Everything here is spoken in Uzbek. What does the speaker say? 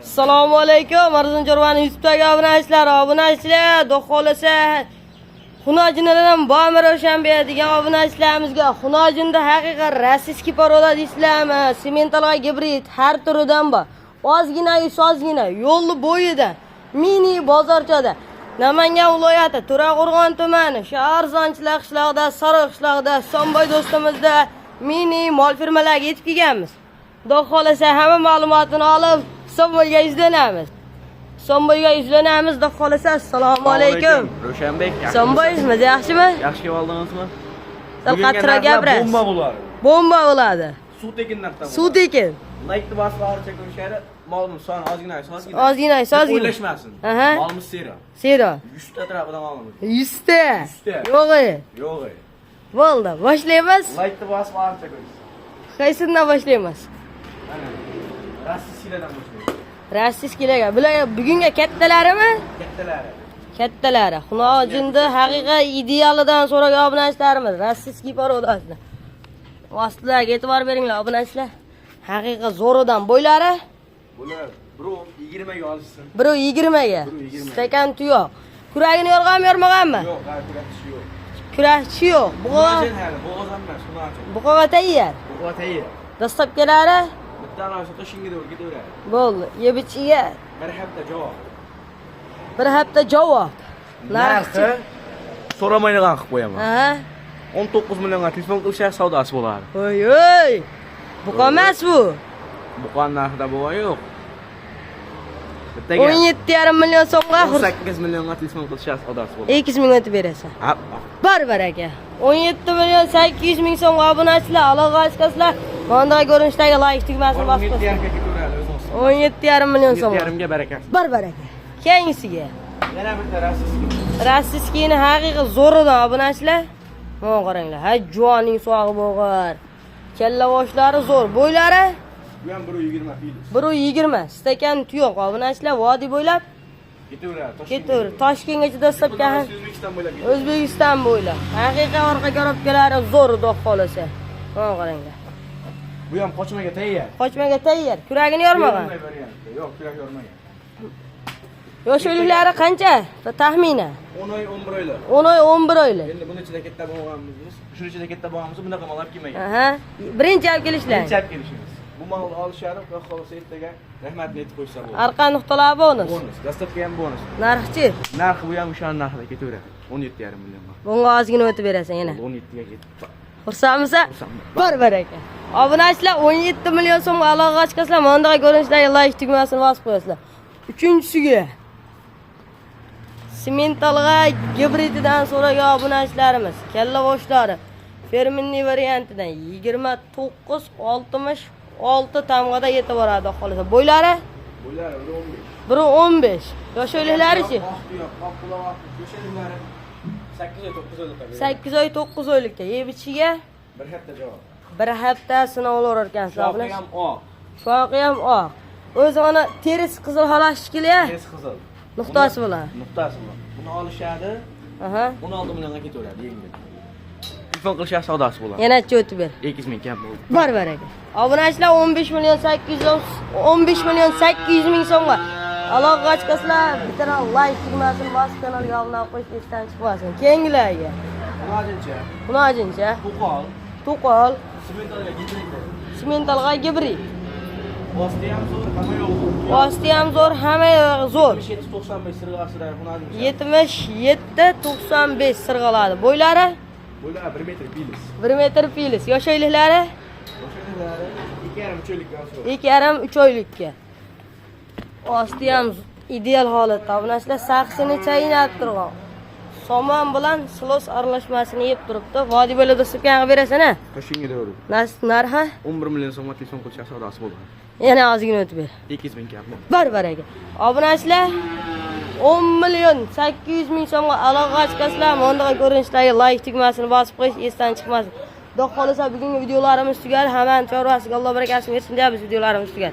Assalomu alaykum, Arzon Chorvani YouTube'dagi obunachilar, obunachilar, xudo xohlasa Xunojindan ham bormi Ravshanbek degan obunachilarimizga Xunojinda haqiqiy российский порода deysizlarmi? Sementalga gibrid har turidan bor. Ozgina ozgina yo'lni bo'yida mini bozorchada Namangan viloyati To'raqo'rg'on tumani shu arzonchilar qishlog'ida, Saroy qishlog'ida Somboy do'stimizda mini mol firmalarga yetib kelganmiz. Xudo xohlasa hamma ma'lumotini olib Somboyga yuzlanamiz. Somboyga yuzlanamiz, xudo xohlasa. Assalomu alaykum. Ravshanbek. Somboyimiz yaxshimi? Yaxshi oldingizmi? Sal qattiqroq gapirasiz. Bomba bo'ladi. Bomba bo'ladi. Suv tekin narxda. Suv tekin. Laykni bosib olsa ko'rishadi. Molimiz soni ozgina, ozgina. Ozgina, ozgina. O'ylashmasin. Aha. Molimiz sera. Sero. 100 ta tarafidan olamiz. 100 ta. 100 ta. Yo'q. Yo'q. Bo'ldi. Boshlaymiz. Laykni bosib olsa ko'rishsin. Qaysidan boshlaymiz? Mana. Российский lardan boshlaymiz. Российский larga. Bular bugunga kattalarimi? Kattalari. Kattalari. Xunojinda haqiqiy idealidan so'ragan obunachilarimiz. Российский порода sida. Vositalarga e'tibor beringlar obunachilar. Haqiqiy zo'ridan bo'ylari Bular 1.20 ga olishsin. 1.20 ga. 1.20. Stakan tuyoq. Kuragini yorganmi, yormaganmi? Yo'q, ha, kurashchi yo'q. Kurakchi yo'q. Buqaga Xunojin hali, bo'g'oz emas, xunojin. buqaga tayyor. Buqaga tayyor. Доставка lari Bitta olsa Toshkentga to'g'ri ketaveradi. bo'ldi. Yeb ichiga Bir hafta javob. bir hafta javob. Narxi so'ramaydigan qilib qo'yaman. Aha. 19 millionga telefon qilsa savdosi bo'ladi. Oy oy. Buqa emas bu. Buqon narxida bo'lgan yo'q. Bitta gap. 17,5 million so'mga 18 millionga telefon qilsa savdosi bo'ladi. 200 ming o'tib berasan. Ha, Bor baraka. 17 million 800 ming so'mga obunachilar, aloqa ochkasizlar. Bunday ko'rinishdagi like tugmasini bosib qo'ysin. 17,5 ga ketaveradi o'zingiz. 17,5 million so'm. 17,5 ga baraka. Bor baraka. Keyingisiga. Yana bitta российский. Российский ni haqiqiy zo'ridan obunachilar. Mana qaranglar, ha juvoning sog'i bo'g'ir. Kalla boshlari zo'r, bo'ylari Bu ham 1.20 plyus. 1.20. Stakan tuyoq obunachilar vodiy bo'ylab Ketaveradi. ketaver. Toshkentgacha доставка ham O'zbekiston bo'ylab ketaveradi. O'zbekiston bo'ylab. Haqiqiy orqa коробка lari zo'r, xudo xohlasa. Mana qaranglar. Bu ham qochmaga tayyor. Qochmaga tayyor. Kuragini yormagan. Yo'q, kurak yormagan. Yosh o'liklari qancha? Taxminan. 10 oy, 11 oylar. 10 oy, 11 oylik. Endi buni ichida katta bo'lganmiz biz. Shuni ichida katta bo'lganmiz, bunaqa mol olib kelmagan. Aha. Birinchi olib kelishlar. Birinchi olib kelishimiz. Bu molni olishadi, xudo xohlasa ertaga rahmatni aytib qo'ysa bo'ladi. Arqa nuqtalar bonus. Bonus, доставка ham bonus. Narxchi? Narxi bu ham o'shani narxida ketaveradi. 17,5 millionga. Bunga ozgina o'tib berasan yana. 17 ga ketib. Xursandmisan? Xursandman. Bor baraka. Obunachilar 17 million so'mga aloqa ochkasizlar, bunday ko'rinishdagi like tugmasini bosib qo'yasizlar. Uchinchisiga Simentalga gibrididan so'ragan obunachilarimiz, kalla boshlari ферменный variantidan 29 66 tamg'ada yetib boradi xohlasa. Bo'ylari Bo'ylari 1.15. 1.15. Yosh o'liklarichi? Oq tuyoq, oq quloq, oq ko'shaliklari 8 oy, 9 oylikqa. 8 oy 9 oylikka yeb ichiga Bir hafta javob. bir hafta sinovlar ekansizlar. Shoxi ham oq. Shoxi ham oq. O'zi ana terisi qizil xola shekilli. Terisi qizil. Nuqtasi bilan. Nuqtasi bilan. Buni olishadi, Aha. 16 millionga ketaveradi yengil. Telefon qilishar savdosi bo'ladi. Yana o'tib ber. 200 ming kam bo'ldi. Bor baraka. Obunachilar 15 million 800 15 million 800 ming so'mga aloqa ochkasizlar, bitta like tugmasini bosib kanalga obuna qo'yish esdan chiqmasin. Keyingilarga. Xunojincha, Xunojincha, to'qol, to'qol, simentalga gibrid. simentalga gibrid. Osti ham zo'r, hamma yo'q zo'r. Osti ham zo'r, hamma yog'i zo'r. 77 95 sirg'asida xunojincha. 77 95 sirg'aladi. Bo'ylari Bo'ylari 1 metr plyus. 1 metr plyus. Yosh oyliklari Boshqalari 2,5 oylikka zo'r. 2,5 3 oylikka. Osti ham ideal holatda. Obunachilar saxsini chaynab turgan. Somon bilan silos aralashmasini yeb turibdi. Vodiy bo'ylab доставка qilib berasan a? Toshkentga to'g'ri. Narxi 11 million so'mga telefon qilishar savdosi bo'ladi. yana ozgina o'tib ber. 200 ming kam. Bor baraka. Obunachilar 10 million 800 ming so'mga aloqa ochkasizlar, bunday ko'rinishdagi like tugmasini bosib qo'yish esdan chiqmasin. Xudo xohlasa bugungi videolarimiz tugadi. Hammani chorvasiga Alloh barakasini bersin deymiz, videolarimiz tugadi.